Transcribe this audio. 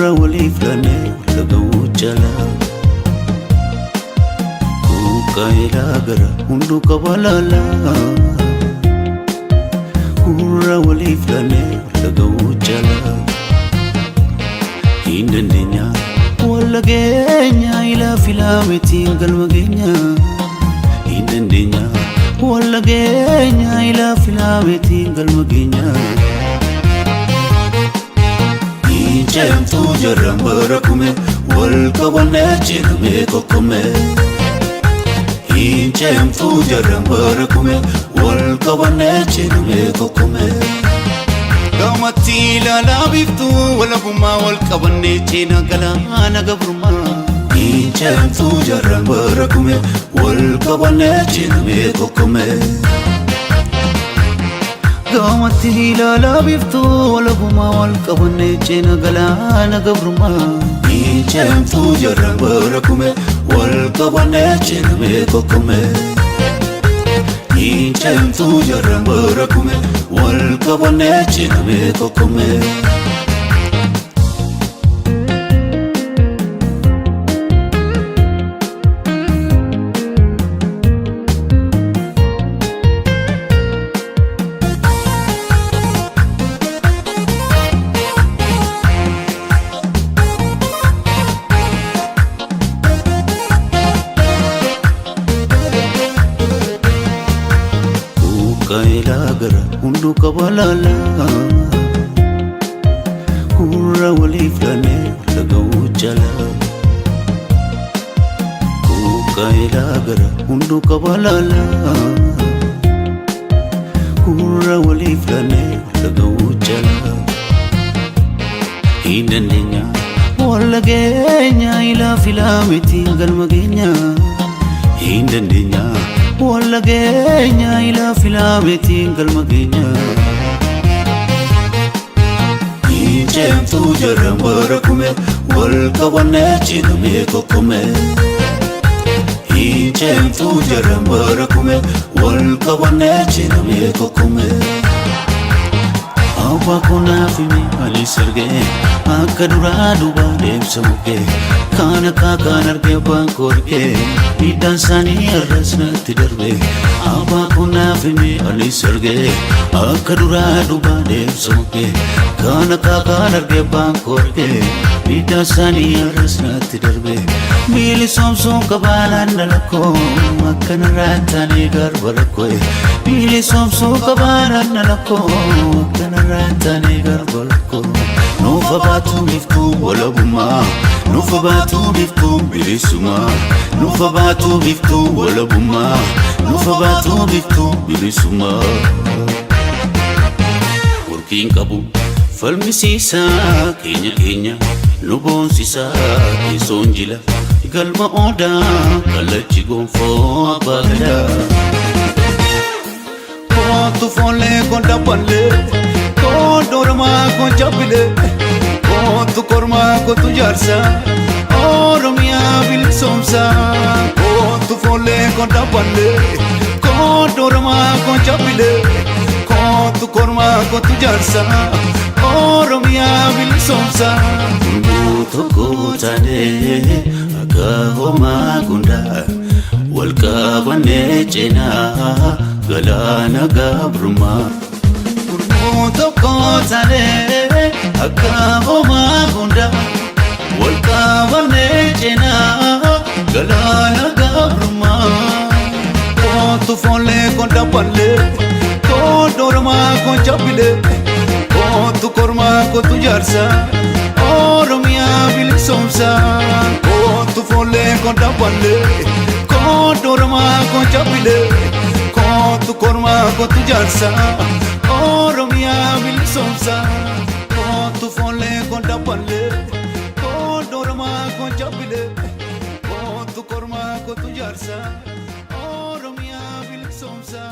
Gurra waliif laannee wal dhaga'uu caalaa. Quuqqaa gara hunduu qaba laalaa. Gurra waliif laannee wal dhaga'uu caalaa. Hin dandeenya wal dhageenya ilaa filaa mitiin galma keenya. Hin dandeenya wal dhageenya ilaa filaa mitiin galma keenya. Inceemtuu jarran bara kume wal qabannee cinamee qoqqomme. Inceemtuu jarran bara kume wal qabannee cinamee qoqqomme. Gamatti ilaalaa biiftuu walabummaa wal qabannee cina galaana gabrummaa. Inceemtuu jarran bara kume wal qabannee cinamee qoqqomme. Gamatti ilaalaa biiftuu walabummaa wal qabannee cina galaana gabrummaa. Inceemtuu jarran bara kume wal qabannee cinamee qoqqomme. Inceemtuu jarran bara kume wal qabannee cinamee qoqqomme. Quuqqaa gara hunduu qaba laalaa. Gurra waliif laannee wal dhaga'uu caalaa. Quuqqaa gara hunduu qaba laalaa. Gurra waliif laannee wal dhaga'uu caalaa. Hin dandeenya wal dhageenya ilaa filaa mitiin galma keenya. Hin dandeenya wal dhageenya ilaa filaa mitiin galma keenya. Inceemtuu jarran bara kume wal qabannee cinamee qoqqomme. Inceemtuu jarran bara kume wal qabannee cinamee qoqqomme. Abbaa kunaaf hime anis argee akka duraa duuba deemsa mukkee kaan akka kaan argee abbaan koo argee miidhaan isaanii har'as natti darbe. Abbaa kunaaf hime anis argee akka duraa duuba deemsa mukkee kaan akka kaan argee abbaan koo argee miidhaan isaanii har'as natti darbe. Miili soomsoon qabaalaan dalakkoo akkanarraa taanee garba rakkoo. Miili soomsoo qabaalaan dalakkoo akkanarraa taanee garba rakkoo. Nuufa baatu biiftuu walabummaa, nuufa baatu biiftuu bilisummaa, nuufa baatu biiftuu walabummaa, nuufa baatu biiftuu bilisummaa. Burkiin qabu falmisiisaa keenya keenya nu boonsisaa teessoon jila galma odaa kallachi gonfoo abbaa gadaa. Kootu foollee koon dabballee, koon dooramaa koon jabbilee, kootu kormaa kootu jaarsa, Oromiyaa bilisoomsa. Kootu foollee koon dabballee, koon dooramaa koon jabbilee, kootu kormaa kootu jaarsa, Oromiyaa bilisoomsa. Gurmuu tokko taanee akka homaa gundaa wal qabannee cinaa galaana gabrummaa. Gurmuu tokko taanee akka homaa gundaa wal qabannee cinaa galaana gabrummaa. Kootu foollee koon dabballee, koon dooramaa koon jabbilee, kootu kormaa kootu jaarsa, Oromiyaa bilisoomsa. Kootu foollee koon dabballee, koon dooramaa koon jabbilee, kootu kormaa kootu jaarsa, Oromiyaa bilisoomsa. Kootu foollee koon dabballee, koon dooramaa koon jabbilee, kootu kormaa kootu jaarsa, Oromiyaa bilisoomsa.